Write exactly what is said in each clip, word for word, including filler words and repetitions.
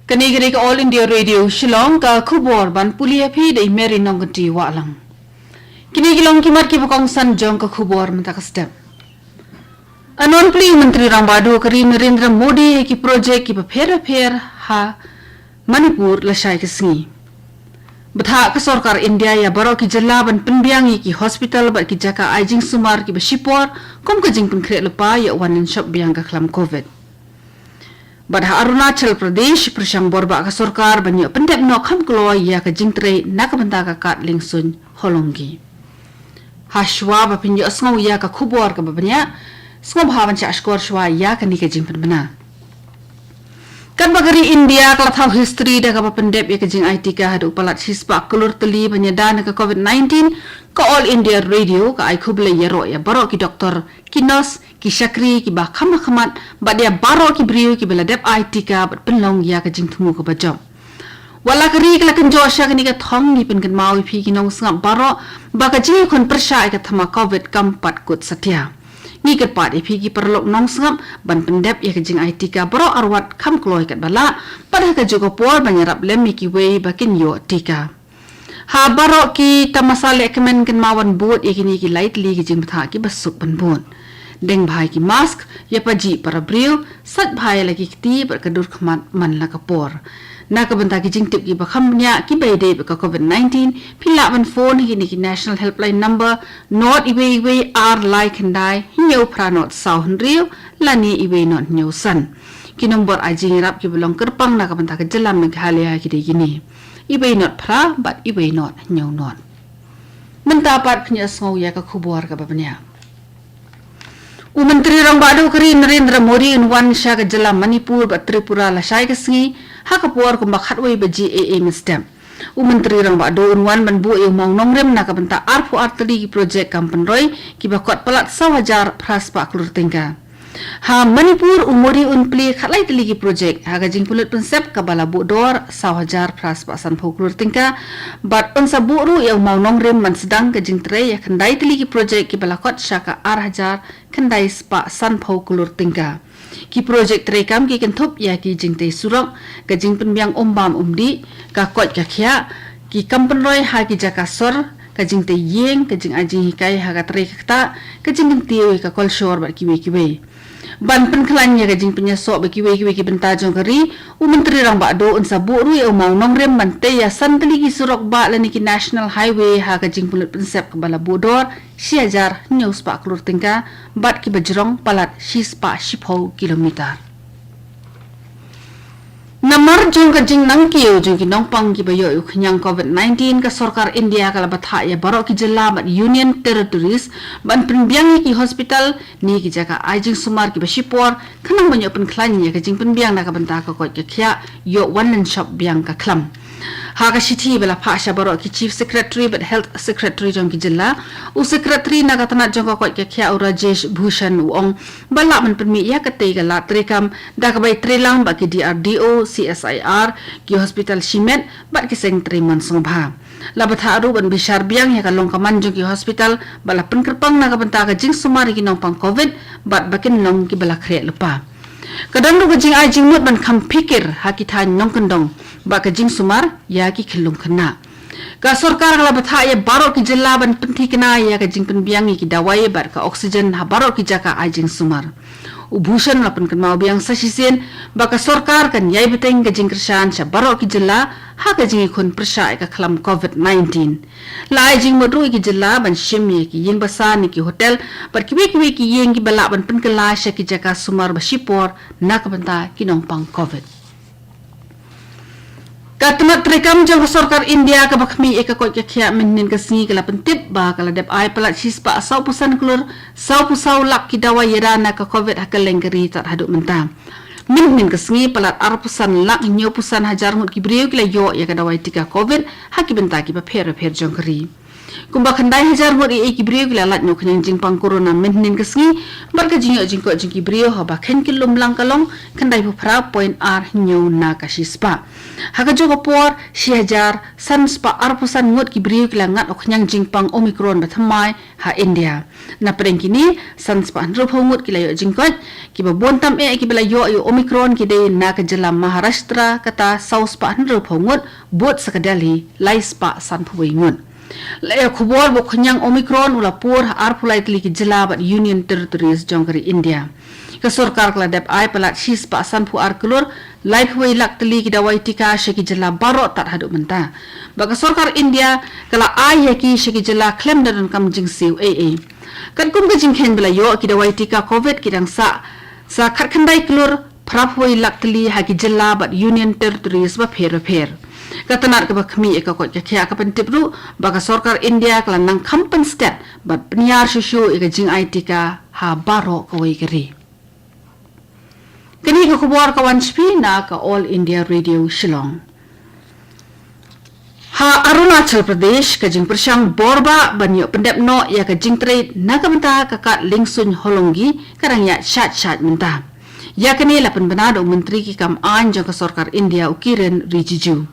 Kane ka dei ka All India Radio Shillong, ka khubor ban pule ïa phi da i Mary Nongkynti Wahlang. Kine ki long ki mat kiba kongsan jong ka khubor mynta ka step. Yn wan plie u Myntri Rangbah Duh ka ri Narendra Modi ïa ki projek kiba pher bapher ha Manipur lashai ka sngi. Bthah ka sorkar India ïa baroh ki jylla ban pynbiang ïa ki hospital bad ki jaka ai jingsumar kiba shipor kum ka jingpynkhreh lypa ïa u wan lynshop biang ka khlam Covid. Bad ha Arunachal Pradesh, pyrshang bor ba ka sorkar ban ïoh pyndep noh kham kloi ïa ka jingtrei na ka bynta ka kad liengsuiñ Hollongi. Ha shuwa ba phin ïohsngew ïa ka khubor kaba bniah, sngewbha ban shah shkor shuwa ïa kane ka jingpynbna. Katba ka ri India ka la thaw history da kaba pyndep ïa ka jingai tika haduh palat shispah klur tylli ban ïada na ka Covid nineteen, ka All India Radio ka ai khublei ïaroh ïa baroh ki doktor, ki nurse, ki shakri kiba kham ba khmat bad ïa baroh ki briew kiba la dep ai tika bad pynlong ïa ka jingthmu kaba jop. Wat la ka ri ka la kynjoh sha kane ka thong, ngi pynkynmaw ïa phi ki nongsngap baroh ba ka jingïakhun pyrshah ïa ka thma Covid kam pat kut satia. Ngi kyrpad ïa phi ki paralok nongsngap ban pyndep ïa ka jingai tika baroh arwat kham kloi katba lah, bad ha kajuh ka por ban ïarap lem ïa kiwei ba kin ïoh tika. Ha baroh ki tamasa lehkmen kynmaw ban bud ïa kine ki lai tylli ki jingbthah kiba suk ban bud. Deng bha ïa ki mask, ïa pajih para briew, sait bha ïa la ki kti bad ka dur khmat man la ka por. Na ka bynta ki jingtip kiba kham bniah kiba ïadei bad ka Covid nineteen, phi lah ban phone ha kine ki National Helpline Number, nod iwei iwei ar lai khyndai hynñiew phra nod saw hynriew lane iwei nod hynñiew san. Ki nombor ai jingïarap kiba long kyrpang na ka bynta ka jylla Meghalaya ki dei kine: iwei nod phra bad iwei nod hynñiew nod. Mynta pat phin ïohsngew ïa ka khubor kaba bniah. U Myntri Rangbah Duh ka ri Narendra Modi un wan sha ka jylla Manipur bad Tripura lashai ka sngi ha ka por kumba khatwei baje eiei mynstep. U Myntri Rangbah Duh un wan ban buh ïa u mawnongrim na ka bynta arphew ar tylli ki projek kam pynroi kiba kot palat saw hajar phra spah klur tyngka. Ha Manipur, u Modi un plie khatlai tylli ki projek ha ka jingpynlut pynsep kaba la buh dor saw hajar phra spah sanphew klur tyngka, bad un sa buh ruh ïa u mawnongrim ban sdang ka jingtrei ïa khyndai tylli ki projek kiba la kot sha ka ar hajar khyndai spah sanphew klur tyngka. Ki projek treikam ki kynthup ïa ki jingtei surok, ka jingpynbiang um bam um dih, ka koit ka khiah, ki kam pynroi ha ki jaka sor, ka jingtei ïing, ka jingai jinghikai ha ka trei ka ktah, ka jingkyntiew ïa ka kolshor bad kiwei kiwei. Ban pynkhlaiñ ïa ka jingpynïasoh bad kiwei kiwei ki bynta jong ka ri, u Myntri Rangbah Duh un sa buh ruh ïa u mawnongrim ban tei ïa san tylli ki surok bah lane ki National Highway ha ka jingpynlut pynsep kaba la buh dor shi hajar hynñiew spah klur tyngka, bad kiba jrong palat shi spah shiphew kilometer. Namar jong ka jingnang kiew jong ki nongpang kiba ïoh ïa u khñiang Covid nineteen, ka sorkar India ka la bthah ïa baroh ki jylla bad Union Territories ban pynbiang ïa ki hospital ne ki jaka ai jingsumar kiba shipor, khnang ban ïoh pynkhlaiñ ïa ka jingpynbiang na ka bynta ka koit ka khiah ïoh wan lynshop biang ka khlam. Ha ka shithi ba la phah sha baroh ki Chief Secretary bad Health Secretary jong ki jylla, u Secretary na ka tnat jong ka koit ka khiah u Rajesh Bhushan u ong ba lah ban pynmih ïa katei ka lad treikam da kaba ïatreilang bad ki D R D O, C S I R, ki hospital shimet bad ki seng trei mon sngewbha. La bthah ruh ban bishar biang ïa ka long ka man jong ki hospital ba la pynkyrpang na ka bynta ka jingsumar ïa ki nongpang Covid bad ba kin long kiba la khreh lypa. Ka don ruh ka jingai jingmut ban kham phikir ha ki thaiñ nongkyndong bad ka jingsumar ïa ki khyllung khynnah. Ka sorkar ka la bthah ïa baroh ki jylla ban pynthikna ïa ka jingpynbiang ïa ki dawai bad ka oxygen ha baroh ki jaka ai jingsumar. U Bhushan la pynkynmaw biang sa shisien ba ka sorkar kan ïai bteng ka jingkyrshan sha baroh ki jylla ha ka jingïakhun pyrshah ïa ka khlam Covid nineteen. La ai jingmut ruh ïa ki jylla ban shim ïa ki ïing basa ne ki hotel bad kiwei kiwei ki ïing kiba lah ban pynkylla sha ki jaka sumar ba shipor na ka bynta ki nongpang Covid. Ka tnat treikam jong ka sorkar India kaba khmih ïa ka koit ka khiah mynhynnin ka sngi ka la pyntip ba ka la dep ai palat shispah sawphew san klur sawphew saw lak ki dawai ïada na ka Covid ha kylleng ka ri tad haduh mynta. Mynhynnin ka sngi palat arphew san lak hynñiewphew san hajar ngut ki briew ki la ïoh ïa ka dawai tika Covid ha ki bynta kiba pher bapher jong ka ri. Kumba khyndai hajar ngut ïa ki briew ki la lait na u khñiang jingpang corona mynhynnin ka sngi, bad ka jingïoh jingkoit jong ki briew haba kheiñ ki lumlang ka long khyndai phew phra point ar hynñiew na ka shispah. Ha kajuh ka por, shi hajar san spah arphew san ngut ki briew ki la ngat u khñiang jingpang Omicron ba thymmai ha India. Na pdeng kine, san spah hynriew phew ngut ki la ïoh jingkoit, kiba bun tam eh kiba la ïoh ïa u Omicron ki dei na ka jylla Maharashtra, kata saw spah hynriew phew ngut, bud sa ka Delhi, lai spah san phew wei ngut. La ïa khubor ba u khñiang Omicron u la pur ha arphew lai tylli ki jylla bad Union Territories jong ka ri India. Ka sorkar ka la dep ai palat shi spah san phew ar klur, lai phew wei lak tylli ki dawai tika sha ki jylla baroh tad haduh mynta. Bad ka sorkar India ka la ai ïa ki sha ki jylla khlem da donkam jingsiew ei ei. Katkum ka jingkheiñ ba la ïoh, ki dawai tika Covid ki dang sah sa khatkhyndai klur phra phew wei lak tylli ha ki jylla bad Union Territories bapher bapher. Ka tnat kaba khmih ïa ka koit ka khiah ka pyntip ruh ba ka sorkar India ka la nang kham pynstet bad pynïar shuh shuh ïa ka jingai tika ha baroh kawei ka ri. Kane ka khubor ka wan sha phi na ka All India Radio Shillong. Ha Arunachal Pradesh, ka jingpyrshang bor ba ban ïoh pyndep noh ïa ka jingtrei na ka bynta ka kad liengsuiñ Hollongi ka dang ïaid shait shait mynta. Ïa kane la pynbna da u Myntri ki kam aiñ jong ka sorkar India, u Kiren Rijiju.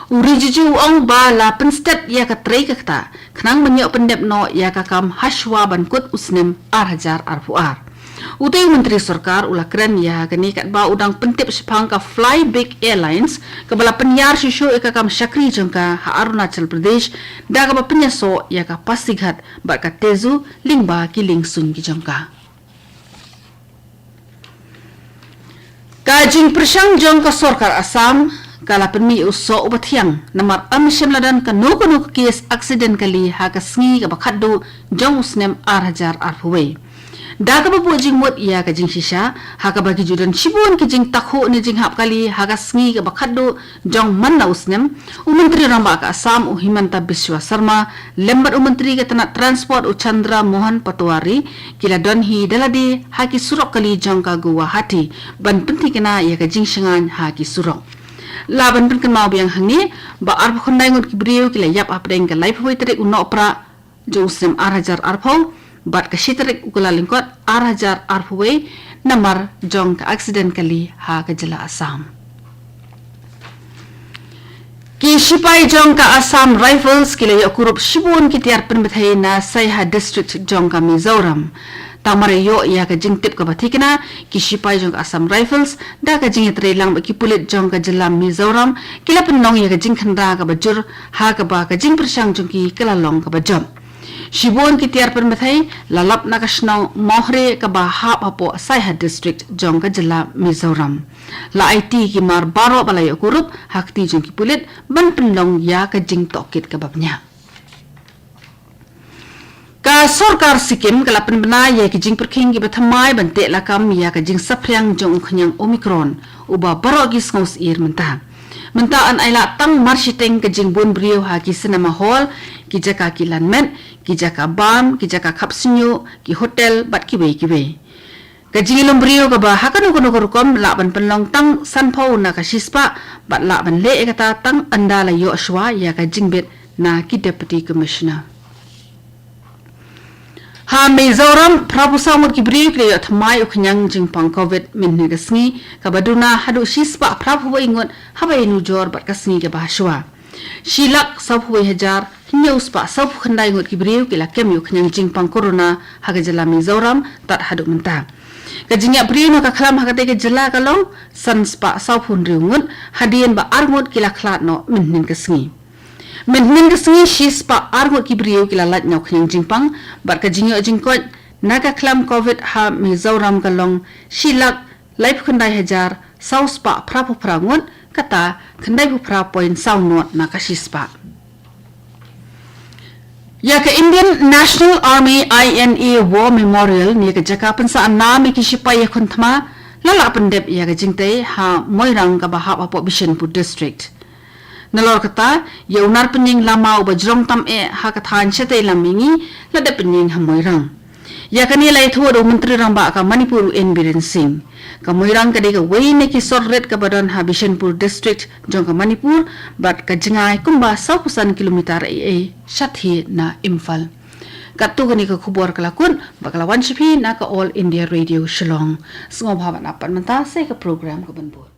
U Rijiju u ong ba la pynstet ïa ka trei ka ktah khnang ban ïoh pyndep noh ïa ka kam hashwa ban kut u snem ar hajar arphew ar. Utei u Myntri Sorkar u la kren ïa kane katba u dang pyntip shaphang ka Fly Big Airlines, kaba la pynïar shuh shuh ïa ka kam shakri jong ka ha Arunachal Pradesh, da kaba pynïasoh ïa ka Pasighat bad ka Tezu lyngba ki liengsuiñ ki jong ka. Ka jingpyrshang jong ka sorkar Assam ka la pynmih u soh uba thiang namar ym shym la don kano kano ka kes aksiden kali ha ka sngi kaba khatduh jong u snem ar hajar arphew wei. Da kaba buh jingmut ïa ka jingshisha, ha kaba ki ju don shibun ki jingtakhuh ne jinghap kali ha ka sngi kaba khatduh jong man la u snem, u Myntri Rangbah ka Assam, u Himanta Biswa Sarma, lem bad u Myntri ka tnat Transport, u Chandra Mohan Patwari, ki la don hi da lade ha ki surok kali jong ka Guwahati ban pynthikna ïa ka jingshngaiñ ha ki surok. Lah ban pynkynmaw biang hangne ba arphew khyndai ngut ki briew ki la ïap hapdeng ka laiphew wei tarik u Nohprah jong u snem ar hajar arphew, bad ka shi tarik u Kyllalyngkot ar hajar arphew wei, namar jong ka aksiden kali ha ka jylla Assam. Ki shipai jong ka Assam Rifles ki la ïoh kurup shibun ki tiar pynbthei na Saiha District jong ka Mizoram. Tang mar ïoh ïa ka jingtip kaba thikna, ki shipai jong ka Assam Rifles, da ka jingïatreilang bad ki pulit jong ka jylla Mizoram, ki la pynlong ïa ka jingkhynra kaba jur, ha kaba ka jingpyrshang jong ki ka la long kaba jop. Shibun ki tiar pynbthei la lap na ka shnong Mohre kaba hap hapoh Saiha District jong ka jylla Mizoram. La aiti ki mar baroh ba la ïoh kurup ha kti jong ki pulit ban pynlong ïa ka jingtohkit kaba bniah. Ka sorkar Sikkim ka la pynbna ïa ki jingpyrkhing kiba thymmai ban teh lakam ïa ka jingsaphriang jong u khñiang Omicron, uba baroh ki sngewsyier mynta. Mynta yn ailad tang marshiteng ka jingbun briew ha ki cinema hall, ki jaka kilan met, ki jaka bam, ki jaka khap shñiuh, ki hotel bad kiwei kiwei. Ka jingïalum briew kaba ha kano kano ka rukom lah ban pynlong tang sanphew na ka shispah, bad lah ban leh ïa kata tang ynda la ïoh shuwa ïa ka jingbit na ki Deputy Commissioner. Ha Mizoram, phra phew saw ngut ki briew ki la ïoh thymmai u khñiang jingpang Covid mynhynnin ka sngi, kaba duna haduh shispah phra phew wei ngut haba ïanujor bad ka sngi kaba hashwa. Shi lak saw phew wei hajar hynñiew spah saw phew khyndai ngut ki briew ki la kem ïa u khñiang jingpang corona ha ka jylla Mizoram tad haduh mynta. Ka jingïap briew na ka khlam ha katei ka jylla ka long san spah saw phew hynriew ngut, hadien ba ar ngut ki la khlad noh mynhynnin ka sngi. Mynhynnin ka sngi shi spah ar ngut ki briew ki la lait na u khñiang jingpang, bad ka jingïoh jingkoit na ka khlam Covid ha Mizoram ka long shi lak laiphew khyndai hajar saw spah phra phew phra ngut, kata khyndai phew phra point saw ngut na ka shispah. Ïa ka Indian National Army, I N A War Memorial, ne ka jaka pynsah nam ïa ki shipai ïakhun thma, la lah pyndep ïa ka jingtei ha Moirang kaba hap hapoh Bishnupur District. Nalor kata, ïa u nar pynïeng lama uba jrong tam eh ha ka thaiñ shatei lam mihngi, la dep pynïeng ha Moirang. Ïa kane la ïathuh da u Myntri Rangbah ka Manipur u N Biren Singh. Ka Moirang ka dei kawei na ki sor rit kaba don ha Bishnupur District jong ka Manipur, bad ka jngai kumba saw phew san kilometer ei ei shathie na Imphal. Katto kane ka khubor ka la kut, bad ka la wan sha phi na ka All India Radio Shillong. Sngewbha ban ap pat mynta sa ka program ka ban bud.